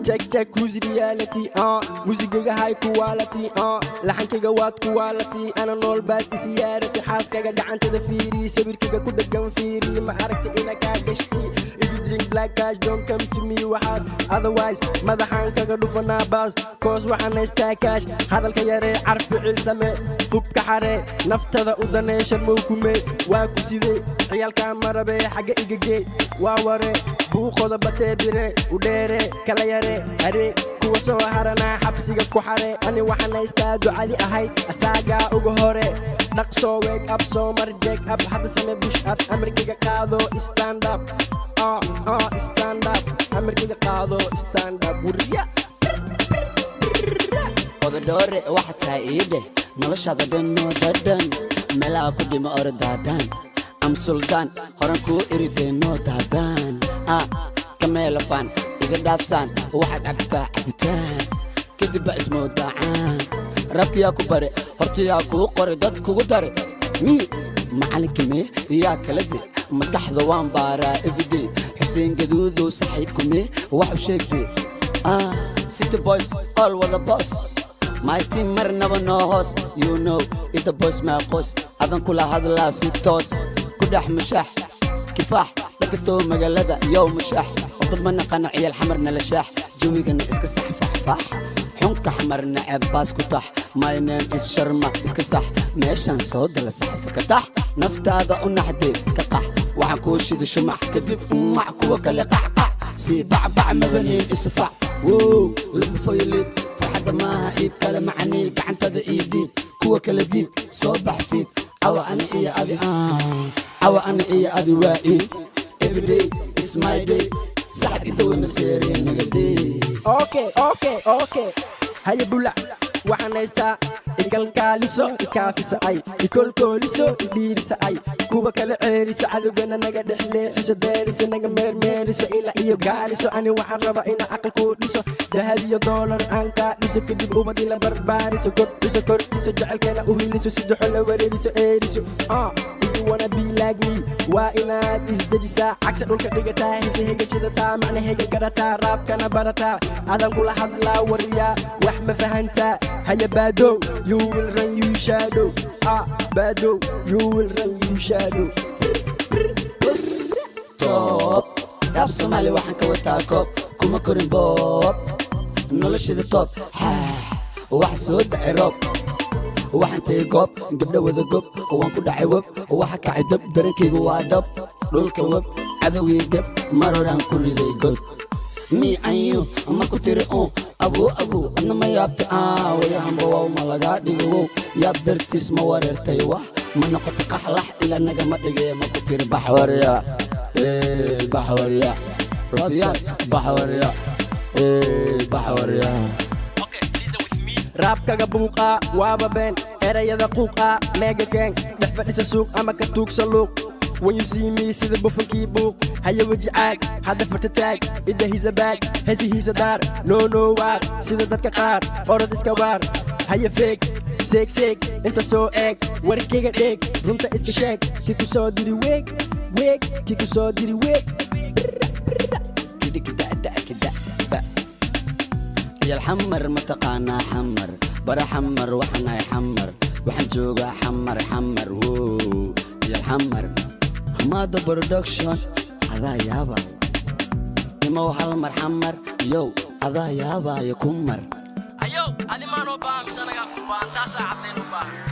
Check, check, who's reality? Muusigayga high quality, laxankayga waad quality. Ana nool baad isiyaarati. Xaaskaga gacantada fiiri, sawirkayga ku dhagan fiiri. Ma aragta ina kaa gashti? If you drink black cash, don't come to me waxaas, otherwise madaxaan kaga dhufanaa baas, 'cause waxaan haystaa cash. Hadalka yaree, car ficil same, hubka xaree, naftada u danee. Sharmow kumee waa ku sidee? Ciyaalkaa marabee, xagga igagee waa waree. Buuqoda batee, bire u dheere, kala yare haree, kuwa soo haranaa xabsiga ku xaree. Ani waxaan haystaa ducadi ahayd asaagaa uga hore. Dhaqsoo wake up, soo mar check up, hadda same push up. Amarkiga qaado, stand up, stand up. Amarkiga qaado, stand up, wuriya. Ododhoore waxa tahay iidheh, noloshaada dhan noo dhadhan, meelaha ku dhima ordaadaan. Am suldaan horan kuu iridee, noo daadaan ah kameelafaan iga dhaafsaan. Waxaad cabtaa cabitaan, kadib baa ismoodacaan. Rabkiyaa ku bare, hortayaa kuu qoray, dad kugu dare mii macalinka mee yaa kala de. Maskaxda waan baaraa everyday. Xuseen Gaduudow saaxiibku mee wax u sheegtee? Ah, city boys all wada boss, my team marnaba noo hoos. You know inta boys maaqoos adan kula hadlaa si toos ku dhex mushaax kifaax dhakastoo magaalada yow mushaax. Dad ma naqana, ciyaal Xamar nala shaax, jawigana iska sax faxfaax, xunka Xamar naceb baas ku tax. My name is Sharma, iska sax meeshaan soo gala, saxafa ka tax, naftaada u naxdee ka qax. Waxaan kuu shida shumac, kadib mac kuwa kale qacqac sii bacbac mabaniin isfac. Wow, look before you leap. Farxadda maaha iib kale macanii, gacantada ii dhiib, kuwa kale diid, soo bax fiid. Cawa ani iyo adi, cawa ani iyo adi waa iid. Everyday is my day. Saxab idawe maseeree nagadee. Okay, haya bulac. Waxaan haystaa ikalkaaliso, ikaafiso, ay ikolkooliso, idhiiriso, ay kuwa kala ceeriso, cadowgana naga dhex leexiso, deeriso, naga meermeeriso, ila iyo gaariso. Ani waxaan rabaa inaan aqal kuu dhiso, dahab iyo doolar aan kaa dhiso, kadib ubad ila barbaariso, kordhiso, kordhiso jecelkeena, u hiliso, sidaxo la wareeriso, eeriso. If you wanna be like me, waa inaad isdejisaa, cagta dhulka dhigataa, hise hegashadataa, macna hega garataa, raabkana barataa. Adan kula hadlaa wariyaa, wax ma fahantaa? Haya baadow, you will run, you shadow. Ah, baadow, you will run, you shadow. Top rap Soomaali waxaan ka wataa koob, kuma korin boob, noloshada toob. Waxa soo dacay roob, waxaan tegey goob gabdho wada gob, waan ku dhacay web, waxa kacay dab, darankaygu waa dhab, dhulka web, cadowgii gab, mar horaan ku riday god. Me and you ma ku tiri un abuu abuu, adna ma yaabta? Ah, wayahanba wow, ma lagaa dhigo wow, yaab dartiis ma wareertay, wax ma noqoto qaxlax ila nagama dhige. Ma ku tiri baxwarya baxwarya rufyaan baxwarya baxwarya? Raabkaga buuqa waaba been, erayada quuqa meega keen, dhex fadhisa suuq ama ka tuugsa luuq. When you see me, sida bufankii buuq, haya weji caag, hadda farta taag, idhahiisa baag, hesihiisa daar, no no waar, sida dadka qaar orod iska waar. Haya feeg, seeg seeg, inta soo eeg, warkayga dheeg, runta iska sheeg, ki ku soo diri weeg weeg, ki ku soo diri weeg. Kidhikidadakidaba ciyaal Xamar ma taqaanaa? Xamar bara, Xamar waxaan ahay, Xamar waxaan joogaa, Xamar Xamar wow, ciyaal Xamar Hamaada Production. Adaa yaabay imow hal mar Xamar yow, adaa yaabaayo ku mar. Ayow, adi maanoo baahan mise anagaa ku baahan? Taasaa caddayn u baahan.